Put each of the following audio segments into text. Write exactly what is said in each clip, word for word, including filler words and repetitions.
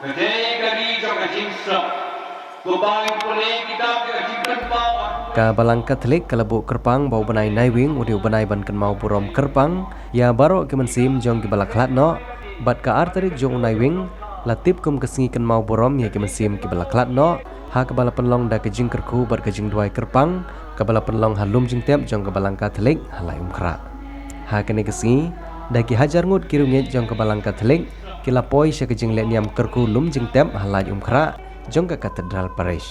Ka dei ka ri jong ka jingsuk. Kumba ngi pule kitab ka jingpynpaw. Ka Balang Katholik ka la buh kyrpang ba u bnai Naiwieng u dei u bnai ban kynmaw burom kyrpang ïa baroh ki mynsiem jong kiba la khlad noh. Bad ka ar tarik jong u Naiwieng la tip kum ka sngi kynmaw burom ïa ki mynsiem kiba la khlad noh, ha kaba la pynlong da ka jingkyrkhu bad ka jingduwai kyrpang kaba la pynlong ha lum jingtep jong ka Balang Katholik ha Laitumkhrah. Ha kane ka sngi, da ki hajar ngut ki riewngeit jong ka Balang Katholik ki la poi sha ka jinglehniam kyrkhu lum jingtep ha Laitumkhrah jong ka Cathedral Parish.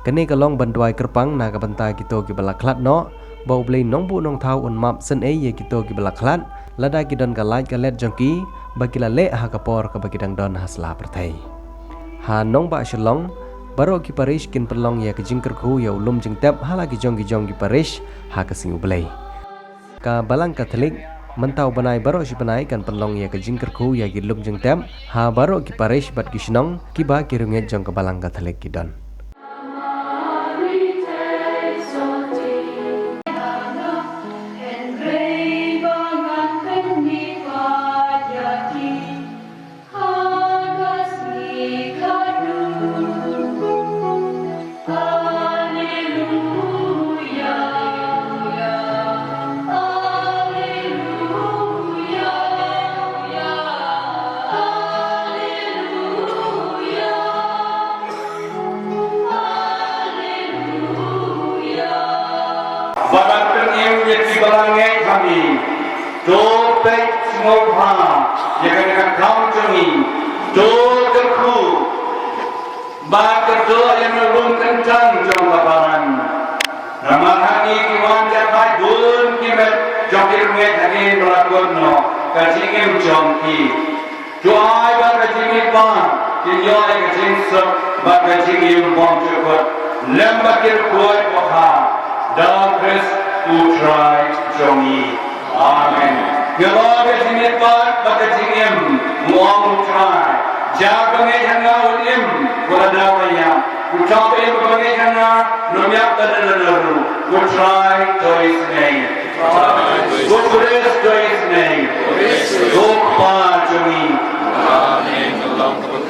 Kane ka long ban duwai kyrpang na ka bynta kito kiba la khlad noh, ba U Blei Nongbuh Nongthaw un map synei ïa kito kiba la khlad, lada ki don ka lait ka let jong ki ba ki la leh ha ka por kaba ki dang don ha sla pyrthei. Ha nongbah Shillong, baroh ki parish kin pynlong ïa ka jingkyrkhu ïa u lum jingtep ha la ki jong ki jong ki parish ha ka sngi U Blei. Ka Balang Katholik, mynta u bnai baroh shi bnai kan pynlong ïa ka jingkyrkhu ïa ki lum jingtep ha baroh ki parish bad ki shnong kiba ki riewngeit jong ka Balang Katholik ki don. Ba ban pynim ïa ki ba la ngeit ha mi. To peit sngewbha ïa kane ka kam jong ngi. To kyrkhu. Ba ka dei ïa ka lum kyntang jong ka balang. Namar ha ngi ki wan jahthait bun ki met jong ki riewngeit ha ngi ba la kut noh ka jingim jong ki. To ai ba ka jingim ba kin ïoh ïa ka jingsuk bad ka jingim bymjukut lem bad ki riewkhuid bakha da U Khrist U Trai jong ngi. Amen. Nga ïoh ka jingim bad ka jingim, ong U Trai. Ïa kaba ngeit ha nga un im, wat la da ba ïap. Uta uba ngeit ha nga, un ym ïap lada lada ruh. U Trai to isynei. U Khrist to isynei. U Kpa jong ngi. Amen. Amen.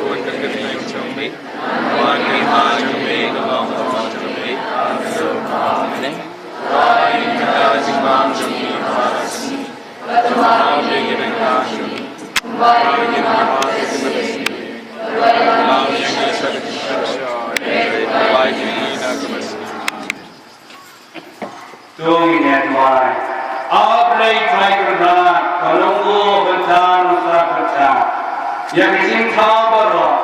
To ngin ïa duwai. A Blei Trai Kynrad, ka long u bynta nongsan bynta. Ïa ka jingthaw baroh.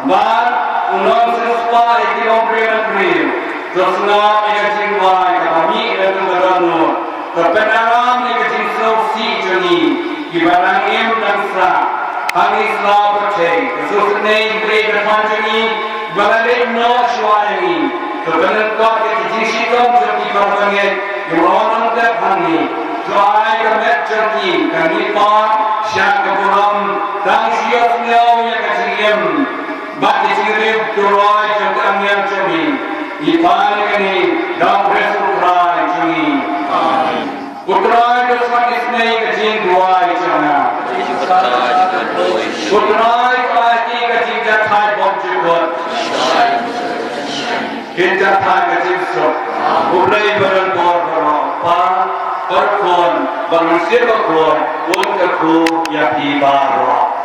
Bad u nongsiewspah ïa ki longbriew nongbriew. To sngap ïa ka jingduwai kaba mih na ka dohnud. To pyndonkam ïa ka jingsngewsih jong ngi kiba dang im dang sah. Hangne sla pyrthei, ka sngewsynei Blei ka than jong ngi ba la leit noh shuwa ïa ngi. To pynlyngkot ïa ki jingshitom jong ki parabangeit kiba wan nongtep hangne. To ai ka met jong ki kan mih pat sha ka burom tang shu ïohsngew ïa ka jingim bad ka jingïarap duwai jong ka angel jong ngi. Ngi pan ïa kane da U Khrist U Trai jong ngi. Amen. U Trai to sngap isynei ka jingduwai jong nga. U Trai to ai ïa ngi ka jingjahthait bymjukut. Ka jingjahthait ka jingsuk. U Blei badonbor baroh, Kpa bad Khun bad Mynsiem Bakhuid, un kyrkhu ïa phi baroh.